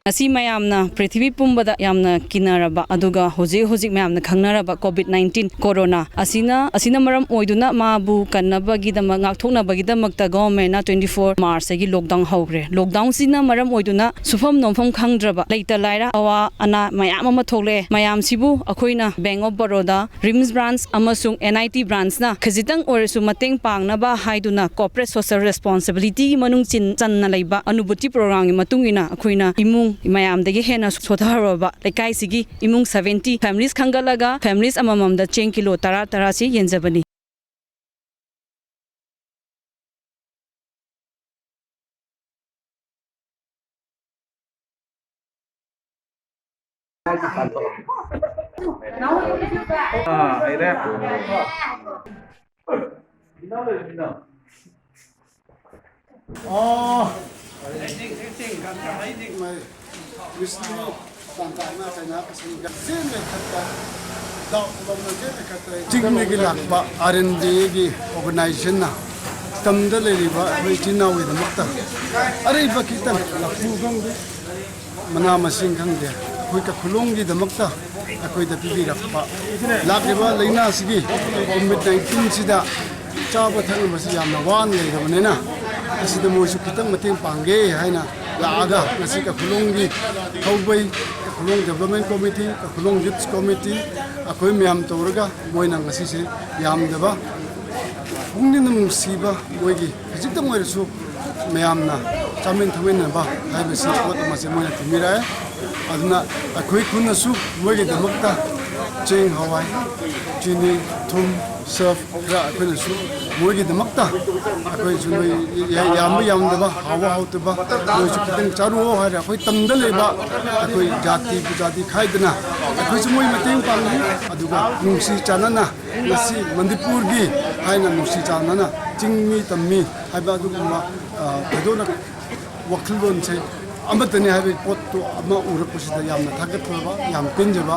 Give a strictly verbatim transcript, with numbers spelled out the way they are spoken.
ꯉꯁꯤ ꯃꯌꯥꯝꯅ, ꯄ꯭ꯔꯤꯊꯤꯕꯤ ꯄꯨꯝꯕꯗ ꯌꯥꯝꯅ ꯀꯤꯅꯔꯕ, ꯑꯗꯨꯒ ꯍꯧꯖꯤꯛ ꯍꯧꯖꯤꯛ ꯃꯌꯥꯝꯅ ꯈꯪꯅꯔꯕ ꯀꯣꯚꯤꯗ ꯅꯥꯏꯟꯇꯤꯟ ꯀꯣꯔꯣꯅꯥ ꯑꯁꯤꯅ, ꯑꯁꯤꯅ ꯃꯔꯝ ꯑꯣꯏꯗꯨꯅ ꯃꯥꯕꯨ ꯀꯟꯅꯕꯒꯤꯗꯃꯛ, ꯉꯥꯛꯊꯣꯛꯅꯕꯒꯤꯗꯃꯛꯇ ꯒꯣꯚꯔꯟꯃꯦꯟꯠꯅ twenty four ꯃꯥꯔꯆꯇꯒꯤ ꯂꯣꯛꯗꯥꯎꯟ ꯍꯧꯈ꯭ꯔꯦ꯫ ꯂꯣꯛꯗꯥꯎꯟꯁꯤꯅ ꯃꯔꯝ ꯑꯣꯏꯗꯨꯅ ꯁꯨꯐꯝ ꯅꯣꯝꯐꯝ ꯈꯪꯗ꯭ꯔꯕ, ꯂꯩꯇ ꯂꯥꯏꯔ, ꯑꯋꯥ ꯑꯅꯥ ꯃꯌꯥꯝ ꯑꯃ ꯊꯣꯛꯂꯛꯑꯦ꯫ ꯃꯌꯥꯝꯁꯤꯕꯨ ꯑꯩꯈꯣꯏꯅ bank of Baroda, RIMS branch ꯑꯃꯁꯨꯡ ꯑꯦꯟ ꯑꯥꯏ ꯇꯤ ꯕ꯭ꯔꯥꯟꯁꯅ ꯈꯖꯤꯛꯇꯪ ꯑꯣꯏꯔꯁꯨ ꯃꯇꯦꯡ ꯄꯥꯡꯅꯕ ꯍꯥꯏꯗꯨꯅ ꯀꯣꯔꯄꯣꯔꯦꯠ ꯁꯣꯁꯤꯌꯦꯜ ꯔꯦꯁꯄꯣꯟꯁꯤꯕꯤꯂꯤꯇꯤꯒꯤ ꯃꯅꯨꯡ ꯆꯤꯟ-, ꯆꯟꯅ ꯂꯩꯕ ꯑꯅꯨꯚꯨꯇꯤ ꯄ꯭ꯔꯣꯒ꯭ꯔꯥꯝꯒꯤ ꯃꯇꯨꯡ ꯏꯟꯅ ꯑꯩꯈꯣꯏꯅ ꯏꯃꯨꯡ ꯃꯌꯥꯝꯗꯒꯤ ꯍꯦꯟꯅ ꯁꯣꯊꯔꯕ ꯂꯩꯀꯥꯏꯁꯤꯒꯤ ꯏꯃꯨꯡ seventy families ꯈꯟꯒꯠꯂꯒ families ꯑꯃꯃꯝꯗ ꯆꯦꯡ ꯀꯤꯂꯣ ꯇꯔꯥ ꯇꯔꯥꯁꯤ ꯌꯦꯟꯖꯕꯅꯤ꯫ ꯑꯥ, ꯂꯩꯔꯦ꯫ ꯑꯣ꯫ ꯃꯥꯏ ꯃꯤꯁꯇ꯭ꯔꯤ ꯇꯥꯟ ꯇꯥꯅ ꯀꯩꯅ ꯀꯁꯟ ꯒꯝꯖꯦꯟ ꯂꯩꯈꯠꯄ, ꯗꯥꯎ ꯂꯧꯅꯖꯦꯟ ꯂꯩꯈꯠꯄ꯫ ꯆꯤꯡꯗꯒꯤ ꯂꯥꯛꯄ ꯑꯥꯔ ꯑꯦꯟ ꯗꯤ ꯑꯦꯒꯤ ꯑꯣꯔꯒꯅꯥꯏꯖꯦꯁꯟꯅ ꯇꯝꯗ ꯂꯩꯔꯤꯕ ꯑꯩꯈꯣꯏ ꯏꯆꯤꯟ ꯏꯅꯥꯎꯒꯤꯗꯃꯛꯇ ꯑꯔꯩꯕ ꯈꯤꯇꯪ ꯂꯐꯨ ꯈꯪꯗꯦ, ꯃꯅꯥ ꯃꯁꯤꯡ ꯈꯪꯗꯦ, ꯑꯩꯈꯣꯏ ꯀꯈꯨꯂꯣꯡꯒꯤꯗꯃꯛꯇ ꯑꯩꯈꯣꯏꯗ ꯄꯤꯕꯤꯔꯛꯄ, ꯂꯥꯛꯂꯤꯕ ꯂꯥꯏꯅꯥꯁꯤꯒꯤ ꯀꯣꯚꯤꯗ ꯅꯥꯏꯟꯇꯤꯟꯁꯤꯗ ꯆꯥꯕ ꯊꯛꯅꯕꯁꯤ ꯌꯥꯝꯅ ꯋꯥꯅ ꯂꯩꯔꯕꯅꯤꯅ, ꯑꯁꯤꯗ ꯃꯣꯏꯁꯨ ꯈꯤꯇꯪ ꯃꯇꯦꯡ ꯄꯥꯡꯒꯦ ꯍꯥꯏꯅ ꯂꯥꯛꯑꯒ, ꯉꯁꯤ ꯀꯈꯨꯂꯣꯡꯒꯤ ꯍꯧꯕꯩ, ꯀꯈꯨꯂꯣꯡ ꯗꯦꯕꯂꯞꯃꯦꯟ ꯀꯣꯃꯤꯇꯤ, ꯀꯈꯨꯂꯣꯡ ꯌꯨꯠꯁ ꯀꯣꯃꯤꯇꯤ, ꯑꯩꯈꯣꯏ ꯃꯌꯥꯝ ꯇꯧꯔꯒ ꯃꯣꯏꯅ ꯉꯁꯤꯁꯦ ꯌꯥꯝꯗꯕ ꯄꯨꯛꯅꯤꯡ ꯅꯨꯡꯁꯤꯕ, ꯃꯣꯏꯒꯤ ꯈꯖꯤꯛꯇꯪ ꯑꯣꯏꯔꯁꯨ ꯃꯌꯥꯝꯅ ꯆꯥꯃꯤꯟ ꯊꯛꯃꯤꯟꯅꯕ ꯍꯥꯏꯕꯁꯤ ꯄꯣꯠ ꯑꯃꯁꯦ ꯃꯣꯏꯅ ꯊꯤꯟꯕꯤꯔꯛꯑꯦ꯫ ꯑꯗꯨꯅ ꯑꯩꯈꯣꯏ ꯈꯨꯟꯅꯁꯨ ꯃꯣꯏꯒꯤꯗꯃꯛꯇ ꯆꯦꯡ, ꯍꯋꯥꯏ, ꯆꯤꯅꯤ, ꯊꯨꯝ, ꯁꯔꯐ ꯈꯔ ꯑꯩꯈꯣꯏꯅꯁꯨ ꯃꯣꯏꯒꯤꯗꯃꯛꯇ, ꯑꯩꯈꯣꯏꯁꯨ ꯃꯣꯏ ꯌꯥ-, ꯌꯥꯝꯕ ꯌꯥꯝꯗꯕ, ꯍꯥꯎꯕ ꯍꯥꯎꯇꯕ, ꯃꯣꯏꯁꯨ ꯈꯤꯇꯪ ꯆꯥꯔꯨꯑꯣ ꯍꯥꯏꯔ ꯑꯩꯈꯣꯏ ꯇꯝꯗ ꯂꯩꯕ ꯑꯩꯈꯣꯏ ꯖꯥꯇꯤ ꯖꯥꯇꯤ ꯈꯥꯏꯗꯅ ꯑꯩꯈꯣꯏꯁꯨ ꯃꯣꯏ ꯃꯇꯦꯡ ꯄꯥꯡꯉꯤ꯫ ꯑꯗꯨꯒ ꯅꯨꯡꯁꯤ ꯆꯥꯟꯅꯅ ꯉꯁꯤ ꯃꯅꯤꯄꯨꯔꯒꯤ ꯍꯥꯏꯅ ꯅꯨꯡꯁꯤ ꯆꯥꯟꯅꯅ ꯆꯤꯡꯃꯤ ꯇꯝꯃꯤ ꯍꯥꯏꯕ ꯑꯗꯨꯒꯨꯝꯕ, ꯑ, ꯊꯣꯏꯗꯣꯛꯅ ꯋꯥꯈꯜꯂꯣꯟꯁꯦ ꯑꯃꯠꯇꯅꯤ ꯍꯥꯏꯕꯒꯤ ꯄꯣꯠꯇꯨ ꯑꯃ ꯎꯔꯛꯄꯁꯤꯗ ꯌꯥꯝꯅ ꯊꯥꯒꯠꯆꯕ, ꯌꯥꯝ ꯄꯦꯟꯖꯕ,